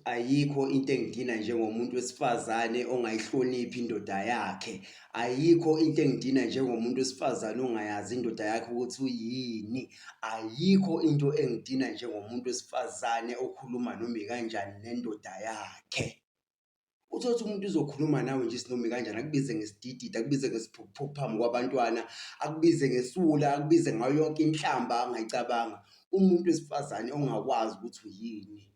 Ayikho into engidina njengomuntu wesifazane ongayihloniphi indoda yakhe. Ayikho into engidina njengomuntu wesifazane ongayazi indoda yakhe ukuthi uyini. Ayikho into engidina njengomuntu wesifazane okhuluma noma ikanjani nendoda yakhe. Uthole ukuthi umuntu uzokhuluma nawe nje isinoma ikanjani, akubize ngesidididi, akubize ngesiphukuphuku phambi kwabantwana, akubize ngesiwula, akubize ngayo yonke inhlamba angayicabanga. Umuntu wesifazane ongakwazi ukuthi uyini.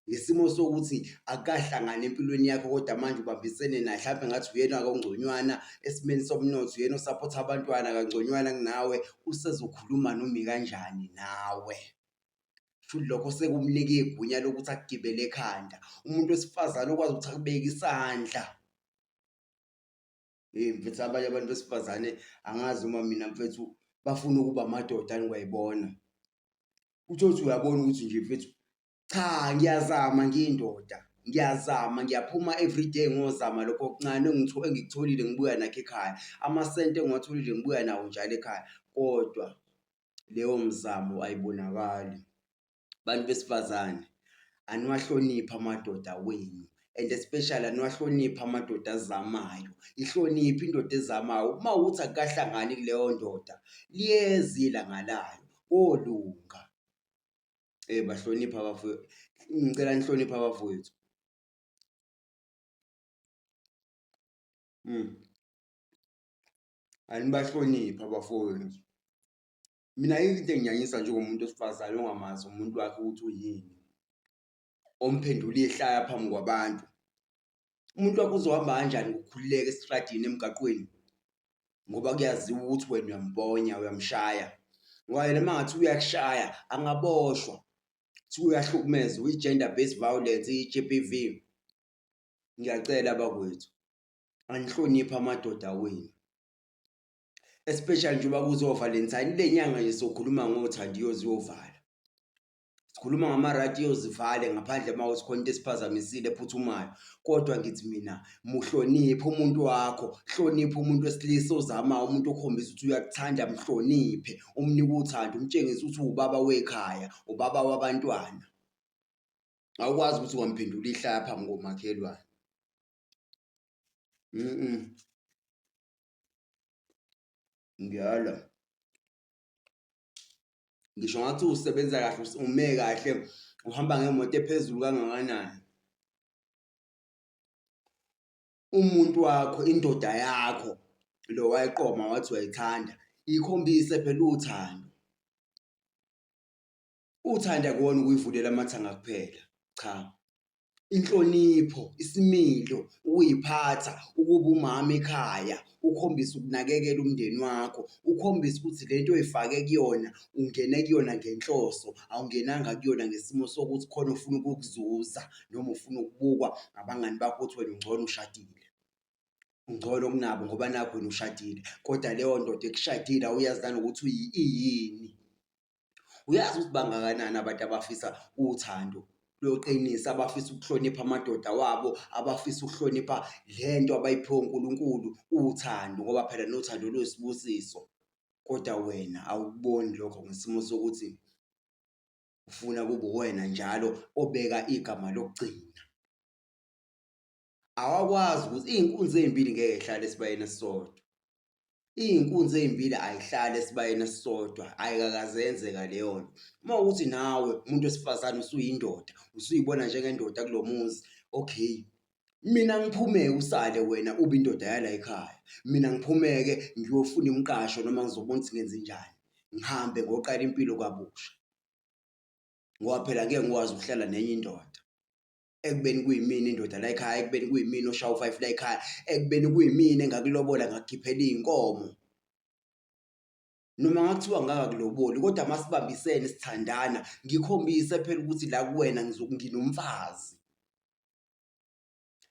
Ngesimo sokuthi akukahlangani empilweni yakho kodwa manje ubambisene naye hlampe ngathi uyena kongconywana esimeni somnotho, uyena osaphotha abantwana kangconywana kunawe, usezokhuluma noma ikanjani nawe. Shuthi lokho sekumnika igunya lokuthi akugibele ekhanda. Umuntu wesifazane okwazi ukuthi akubeke isandla. Hey mfethu abanye abantu besifazane angazi uma mina mfethu bafuna ukuba amadoda ngiyayibona. Uthole ukuthi uyabona ukuthi nje mfethu cha ngiyazama ngiyindoda ngiyazama ngiyaphuma everyday ngiyozama lokho okuncane engikutholile ngibuya nakho ekhaya amasenti engiwatholile ngibuya nawo njalo ekhaya kodwa leyo mzamo ayibonakali. Bantu besifazane aniwahloniphi amadoda wenu and especially aniwahloniphi amadoda azamayo. Ihloniphe indoda ezamayo, uma kuwukuthi akukahlangani kuleyo ndoda liyeza ilanga layo kolunga. Bahloniphe abafowethu, ngicela nihloniphe abafowethu. Anibahloniphi abafowethu. Mina ayikho into enginyanyisa njengomuntu wesifazane ongamazi umuntu wakhe ukuthi uyini, omphendula ihlaya phambi kwabantu. Umuntu wakho uzohamba kanjani ngokukhululeka esitradini emgaqweni ngoba kuyaziwa ukuthi wena uyamponya uyamshaya. Ngoba yena uma kungathiwa uyakushaya angaboshwa, kuthiwa uyahlukumeza uyi-gender based violence, i-G_B_V. Ngiyacela bakwethu anihloniphe amadoda wenu. Especially njengoba kuzo-Valentine kule nyanga nje sokhuluma ngothando iyoze iyovala. Sikhuluma ngama-right iyozivale ngaphandle uma kuthi khona into esiphazamisile ephuthumayo. Kodwa ngithi mina muhloniphe umuntu wakho, hlonipha umuntu wesilisa ozamayo, umuntu okhombisa ukuthi uyakuthanda mhloniphe, umnike uthando, umtshengise ukuthi uwubaba wekhaya, ubaba wabantwana. Awukwazi ukuthi ungamphendula ihlaya phambi komakhelwane. Ngiyala. Ngisho ngathi usebenza kahle ume kahle uhamba ngemoto ephezulu kangakanani. Umuntu wakho indoda yakho lo wayiqoma wathi uyayithanda ikhombise phela uthando. Uthando akuwona ukuyivulela amathanga kuphela, cha. Inhlonipho, isimilo, ukuy'phatha, ukuba umama ekhaya, ukhombise ukunakekela umndeni wakho, ukhombise ukuthi le nto oy'fake kuyona ungene kuyona ngenhloso, awungenanga kuyona ngesimo sokuthi khona ofuna ukukuzuza noma ufuna ukubukwa abangani bakho ukuthi wena ungcono ushadile. Ungcono kunabo ngoba nakhu wena ushadile, kodwa leyo ndoda ekushadile awuyazi nanokuthi iyini. Uyazi ukuthi bangakanani abantu abafisa uthando loqinisa, abafisa ukuhlonipha amadoda wabo, abafisa ukuhlonipha le nto abayiphiwe uNkulunkulu, uthando ngoba phela nothando luyisibusiso. Kodwa wena awukuboni lokho ngesimo sokuthi ufuna kube uwena njalo obeka igama lokugcina. Awakwazi ukuthi iy'nkunzi ey'mbili ngeke y'hlale esibayeni esisodwa. Iy'nkunzi ey'mbili ay'hlali esibayeni esisodwa, ayikakaze yenzeka leyo nto. Uma kuwukuthi nawe umuntu wesifazane usuyindoda, usuyibona njengendoda kulo muzi, okay, mina ngiphume-ke usale wena ube indoda yala ekhaya. Mina ngiphume-ke ngiyofuna imiqasho noma ngizobona ukuthi ngenzenjani, ngihambe ngoqala impilo kabusha ngoba phela angeke ngikwazi ukuhlala nenye indoda. Ekubeni kuyimina indoda la ekhaya, ekubeni kuyimina oshaya u-five la ekhaya, ekubeni kuyimina engakulobola ngakukhiphela iy'nkomo. Noma ngakuthiwa ngakakuloboli kodwa uma sibambisene sithandana ngikhombise phela ukuthi la kuwena nginomfazi.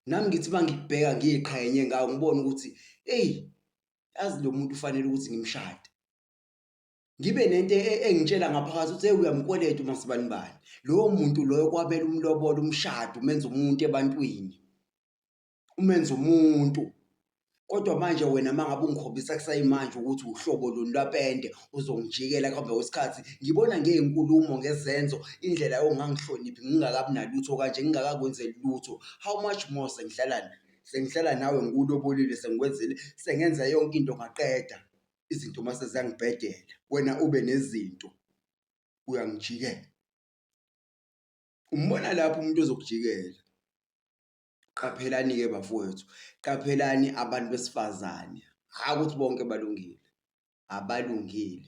Nami ngithi uma ngikubheka ngiy'qhenye ngawe ngibone ukuthi eyi yazi lo muntu ufanele ukuthi ngimshade. Ngibe nento engitshela ngaphakathi ukuthi hey uyamkweleta uMasibanibani. Lowo muntu loyo kwabela umlobolo umshado umenza umuntu ebantwini. Umenza umuntu. Kodwa manje wena uma ngabe ungikhombisa kusayimanje ukuthi uhlobo luni lwapende uzongijikela kuhambe kwesikhathi ngibona ngey'nkulumo ngezenzo indlela yongangihloniphi ngingakabi nalutho kanje ngingakakwenzeli lutho how much more sengihlala sengihlala nawe ngikulobolile sengikwenzele sengenza yonke into ngaqeda izinto mase ziyangibhedela wena ube nezinto uyangijikela. Umbona lapho umuntu ozokujikela. Qaphelani-ke bafowethu, qaphelani abantu besifazane, hhayi ukuthi bonke balungile, abalungile.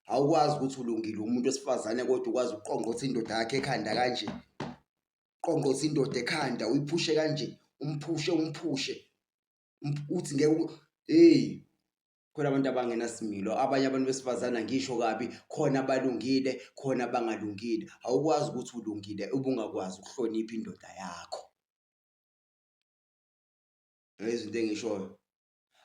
Awukwazi ukuthi ulungile umuntu wesifazane kodwa ukwazi ukuqongqotha indoda yakho ekhanda kanje, qongqotha indoda ekhanda uyiphushe kanje, umphushe umphushe uthi ngeke hey Khona abantu abangenasimilo, abanye abantu besifazane angisho kabi, khona abalungile, khona abangalungile. Awukwazi ukuthi ulungile ube ungakwazi ukuhlonipha indoda yakho. Uyezwa into engiyishoyo?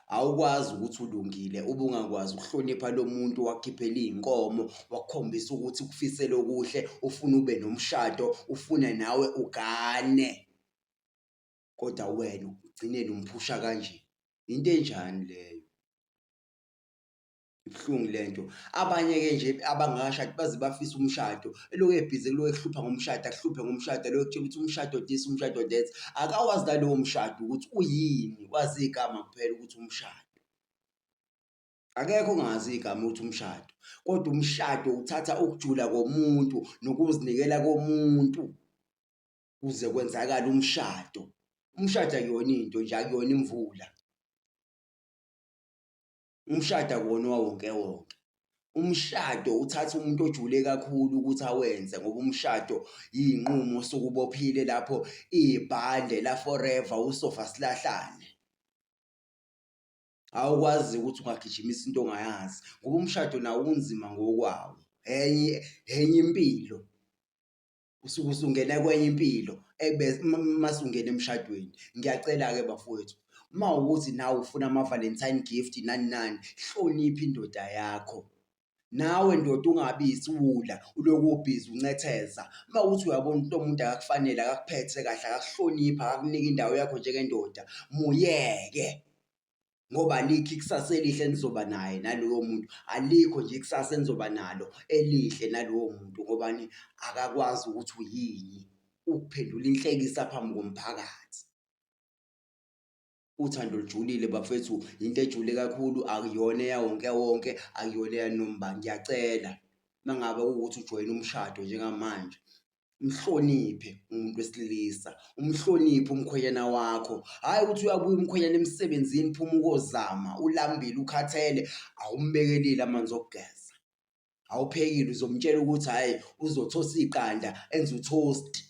Awukwazi ukuthi ulungile ube ungakwazi ukuhlonipha lo muntu wakukhiphela iy'nkomo, wakukhombisa ukuthi ukufisela okuhle, ufuna ube nomshado, ufuna nawe ugane. Kodwa wena ugcineni umphusha kanje. Into enjani leyo? Ibuhlungu le nto. Abanye-ke nje abangakashadi baze bafise umshado, elokhu ebhizi elokhu ekuhlupha ngomshado, akuhluphe ngomshado, elokhu ekutshela ukuthi umshado this, umshado that. Akawazi nalowo mshado ukuthi uyini, wazi igama kuphela ukuthi umshado. Akekho ongazi igama ukuthi umshado, kodwa umshado uthatha ukujula komuntu nokuzinikela komuntu. kuze kwenzakale umshado. Umshado akuyona into nje, akuyona imvula. Umshado akuwona owawonke wonke. Umshado uthatha umuntu ojule kakhulu ukuthi awenze ngoba umshado yiy'nqumo osuke ubophile lapho ibhande la-forever usofa silahlane. Awukwazi ukuthi ungagijimisa into ongayazi ngoba umshado nawo unzima ngokwawo, enye enye impilo. Usuke usungena kwenye impilo mase ungena emshadweni. Ngiyacela-ke bafowethu, uma wukuthi nawe ufuna ama-valentine gift nani nani, hlonipha indoda yakho. Nawe ndoda ungabi isiwula ulokhu ubhizi uncetheza. Uma kuwukuthi uyabona ukuthi lo muntu akakufanele, akakuphethe kahle, akakuhloniphi, akakuniki indawo yakho njengendoda, muyeke. Ngoba alikho ikusasa elihle enizoba naye nalowo muntu, alikho nje ikusasa enizoba nalo elihle nalowo muntu ngobani? Akakwazi ukuthi uyini, ukuphendula inhlekisa phambi komphakathi. Uthando lujulile bafethu, into ejule kakhulu akuyona eyawonke wonke, akuyona eyanoma ubani. Ngiyacela uma ngabe kuwukuthi ujoyine umshado njengamanje Mhloniphe umuntu wesilisa, umhloniphe umkhwenyana wakho. Hhayi ukuthi uyabuya umkhwenyana emsebenzini phuma ukozama, ulambile, ukhathele, awumbekelile amanzi okugeza. Awuphekile uzomtshela ukuthi hhayi uzothosa iqanda enze uthosti.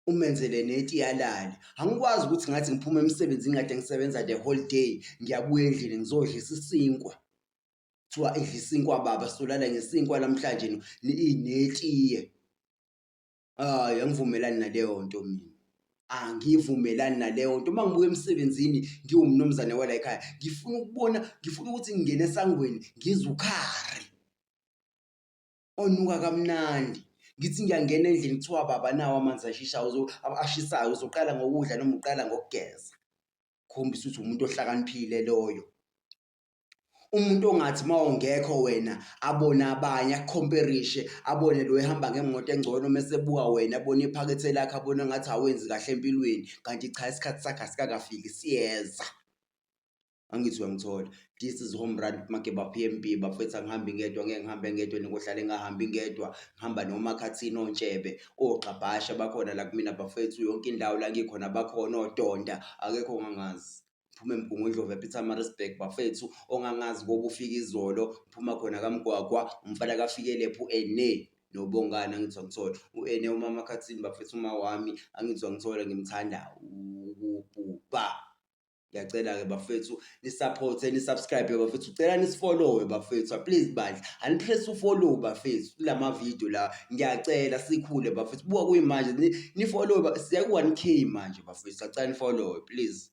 Umenzele neti alale. Angikwazi ukuthi ngathi ngiphuma emsebenzini kade ngisebenza the whole day, ngiyabuya endlini ngizodlisa isinkwa. Kuthiwa idla isinkwa baba solala ngesinkwa namhlanje netiye. Hhayi angivumelani naleyo nto mina. Angivumelani naleyo nto. Uma ngibuya emsebenzini ngiwumnumzane wala ekhaya ngifuna ukubona, ngifuna ukuthi ngingene esangweni ngizwe ukhari onuka kamnandi. Ngithi ngiyangena endlini kuthiwa baba nawa amanzi ashishayo ashisayo uzoqala ngokudla noma uqala ngokugeza. Khombisa ukuthi umuntu ohlakaniphile loyo. Umuntu ongathi uma ungekho wena abone abanye akukhomperishe abone lo ehamba ngemoto engcono mese ebuka wena abone iphakethe lakhe abone ngathi awenzi kahle empilweni kanti cha isikhathi sakhe asikakafiki siyeza. Angithi uyangithola. This is home run Mageba P_M_B bafethu angihambi ngedwa ngeke ngihambe ngedwa nikohlale ngingahambi ngedwa ngihamba noMakhathini oNtshebe oGxabhashe bakhona la kumina bafethu yonke indawo la ngikhona bakhona oDonda akekho ongangazi. Phuma eMgungundlovu ePietermaritzburg bafethu ongangazi koba ufika izolo ngiphuma khona kaMgwagwa umfana kaFikelephi u-Ene noBongani angithi angithola u-Ene umama Khathini bafethu uma wami angithi angithola ngimthanda ukubhubha. Ngiyacela-ke bafethu ni-support-e ni-subscribe bafethu cela nisifollowe bafethu please bandla anipress u-follow bafethu kulama video la ngiyacela sikhule bafethu buka kuyimanje nifollowe siya ku-1K manje bafethu sacela nifollowe please.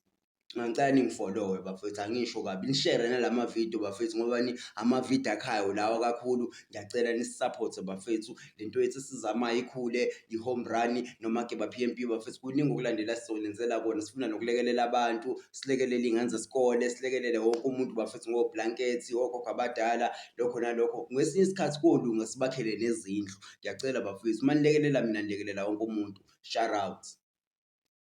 Ngicela ningifolowe bafethu, angisho kabi nishere nala mavidiyo bafethu ngoba ni amavidiyo akhayo lawa kakhulu. Ngiyacela nisisaphothe bafethu, le nto yethu esizamayo ikhule, i-home run noMageba P_M_B bafethu. Kuningi okulandela sizonenzela kona, sifuna nokulekelela abantu, silekelele iy'ngane zesikole, silekelele wonke umuntu bafethu ngoblankethi, ogogo abadala, lokho nalokho. Ngesinye isikhathi kolunga sibakhele nezindlu. Ngiyacela bafethu, uma nilekelela mina nilekelela wonke umuntu. Shout out.